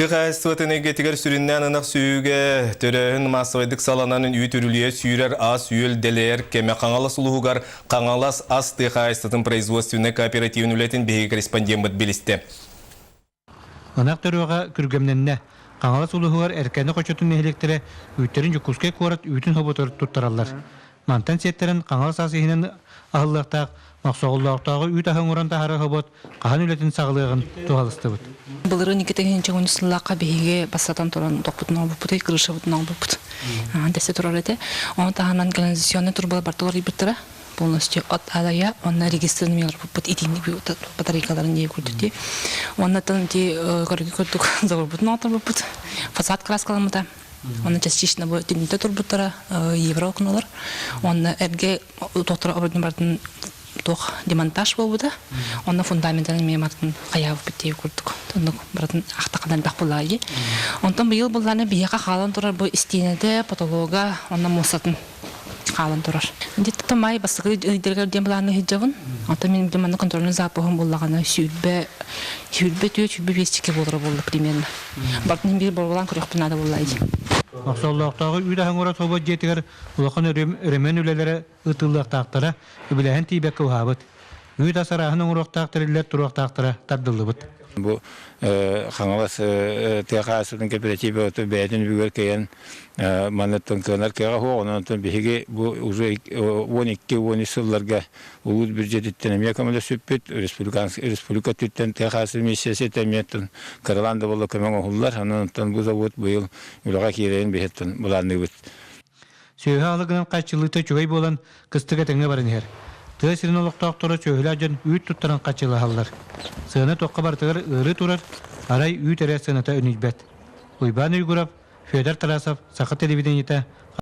Тыа хаһаайыстыбатын эйгэтигэр сүрүннээн ынах сүөһүгэ төрөөһүн маассабайдык саланан үүт үрүлүйэ сүүрэр ас-үөл дэлэйэр кэмэ Хаҥалас улууһугар Хаҥалас ас тыа хаһаайыстыбатын производственнай кооперативын үлэтин биһиги корреспондеммыт билистэ. Ынах төрүөҕэ күргэмнэннэ. Хаҥалас улууһугар Эркээни хочотун нэһилиэктэрэ үүттэрин Дьокуускай куорат үүтүн хоботугар туттараллар. Мантан сиэттэрэн Хаҥалас ас иһинэн аһыллыахтаах Мохсоҕоллоохтооҕу үүт аһы оҥорон таһаарар хобот хаһан үлэтин саҕалыаҕын туһалыстыбыт. Былырыын 2010 сыллаахха биһиги бастатан туран тохпутун оҥорбуппут, крышабытын оҥорбуппут. Дэсэ турар этэ. Ону таһынан канализационный турбалар барыта уларыйбыттара. Полностью от алая, онно регистрированный оҥорбуппут итинник батарейкаларын дии курдук дии. Оннотон ити көрүгү курдук заборбутун оҥорбуппут. Фасад краскаламмыта. Онно частично бу тиннитэ турбуттара евро окнолар. Онно эргэ тохтор оборудование бардын туох демонтаж буолбута. Онно фундаментын эмиэ мартын хайаабыппыт дии курдук. Оннук барытын ахтахана элбэх буллаайы. Онтон быйыл буллааны биһиэхэ хаалан турар бу истиэнэтэ, потолога, онно муостатын хаалан турар. Дьиттэн май бастакы ыйдарыгар диэн былааны сылдьабын. Онтон мин манна контрольный запаһым буллаҕына сүүрбэ сүүрбэ түөрт сүүрбэ биэсчикэ буолара буолла примерно. Бартын биир боруобалаан көрүөхпүн наада буолла Охсоллоохтооҕу үүт аһыҥыра собуот дьиэтигэр улахан өрөмүөн үлэлэрэ ыытыллыахтаахтара, үбүлээһин тиийбэккэ уһаабыт. Үүт ас арааһын оҥоруохтаах тэриллэр туруохтаахтара тардыллыбыт. Бу Хаҥалас тыа хаһаайыстыбатын кэпэрэтиибэ бэйэтин үбүгэр кыайан манныттан кыанар кыаҕа суох. Онон биһиги бу уже 12-13 сылларга улуус бюджетиттэн эмиэ көмөлөспүппүт, республика өттүттэн тыа хаһаайыстыбатын министиэристибэтэ эмиэ кыралаан да буолла көмө оҥоһуллар. Онон бу завод быйыл үлэҕэ киирэрин биһиттэн былаанныыбыт. Сүөһү аһылыгынан хааччыллыыта үчүгэй буолан, кыстык этэҥҥэ баран иһэр. Тыа сирин олохтоохторо сүөһүлээх дьон үүт туттаран хаччылаһаллар. Сыана туохха барытыгар ыарыы турар, арай үүт эрэ сыаната өнүйбэт. Уйбаан Уйгуров, Федор Тарасов, Саха телевидениетэ,